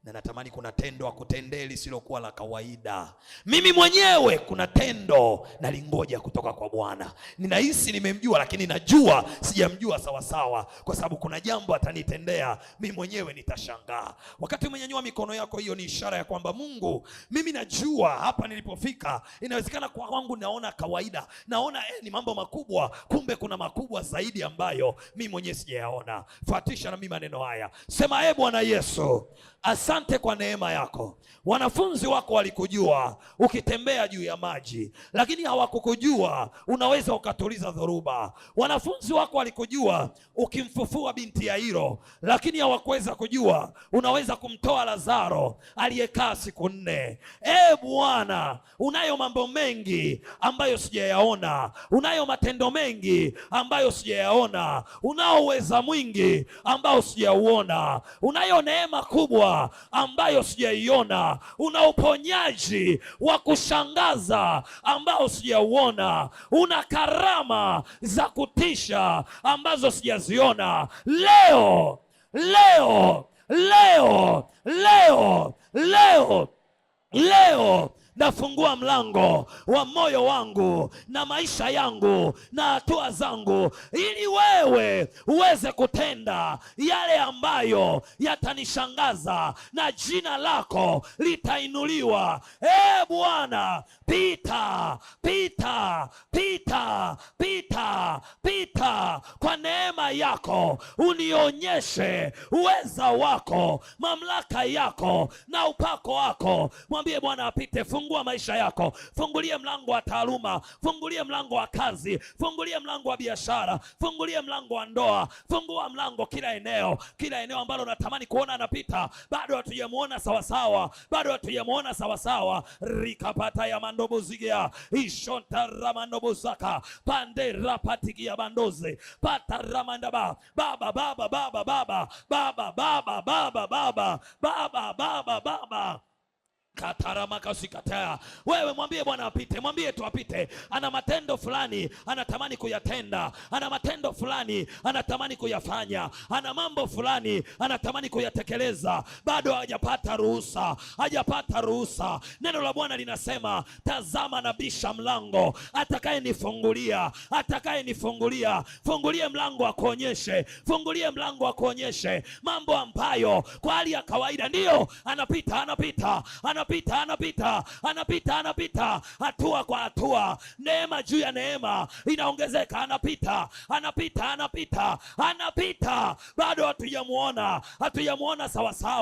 Na natamani kuna tendo akutendee lisilokuwa la kawaida. Mimi mwenyewe kuna tendo nalingoja kutoka kwa Bwana. Ninahisi nimemjua, lakini najua sijamjua sawasawa, kwa sababu kuna jambo atanitendea mimi mwenyewe nitashangaa. Wakati umenyanyua mikono yako, hiyo ni ishara ya kwamba Mungu, mimi najua hapa nilipofika, inawezekana kwa kwangu naona kawaida, naona ni mambo makubwa, kumbe kuna makubwa zaidi ambayo mimi mwenyewe sijayaona. Fuatisha na mimi maneno haya, sema: E Bwana Yesu, asante kwa neema yako. Wanafunzi wako walikujua ukitembea juu ya maji, lakini hawakukujua unaweza ukatuliza dhoruba. Wanafunzi wako walikujua ukimfufua binti Yairo, lakini hawakuweza kujua unaweza kumtoa Lazaro aliyekaa siku 4. E Bwana, unayo mambo mengi ambayo sijayaona, unayo matendo mengi ambayo sijayaona, unao uweza mwingi ambao sijauona, unayo neema kubwa ambayo sijaiona, una uponyaji wa kushangaza ambao sijauona, una karama za kutisha ambazo sijaziona. Leo, leo, leo, leo, leo, leo nafungua mlango wa moyo wangu na maisha yangu na hatua zangu, ili wewe uweze kutenda yale ambayo yatanishangaza na jina lako litainuliwa. E Bwana, pita, pita, pita, pita, pita kwa neema yako, unionyeshe uweza wako, mamlaka yako na upako wako. Mwambie Bwana apite. Fungua maisha yako, fungulie mlango wa taaluma, fungulie mlango wa kazi, fungulie mlango wa biashara, fungulie mlango wa ndoa, fungua mlango kila eneo, kila eneo ambalo natamani kuona anapita, bado hatujamuona sawasawa, bado hatujamuona sawasawa. Rikapata ya mandobozigia ishonta ramandobozaka pande rapatigia bandoze pata ramandaba baba baba baba baba baba baba baba baba baba baba baba kataramakasikata. Wewe mwambie Bwana apite, mwambie tu apite. Ana matendo fulani anatamani kuyatenda, ana matendo fulani anatamani kuyafanya, ana mambo fulani anatamani kuyatekeleza, bado hajapata ruhusa, hajapata ruhusa. Neno la Bwana linasema, tazama nabisha mlango, atakayenifungulia, atakayenifungulia. Fungulie mlango akuonyeshe, fungulie mlango akuonyeshe mambo ambayo kwa hali ya kawaida ndiyo anapita, anapita, anapita, anapita, anapita, anapita, hatua kwa hatua, neema juu ya neema inaongezeka, anapita, anapita, anapita, anapita, bado hatujamuona, hatujamuona sawasawa.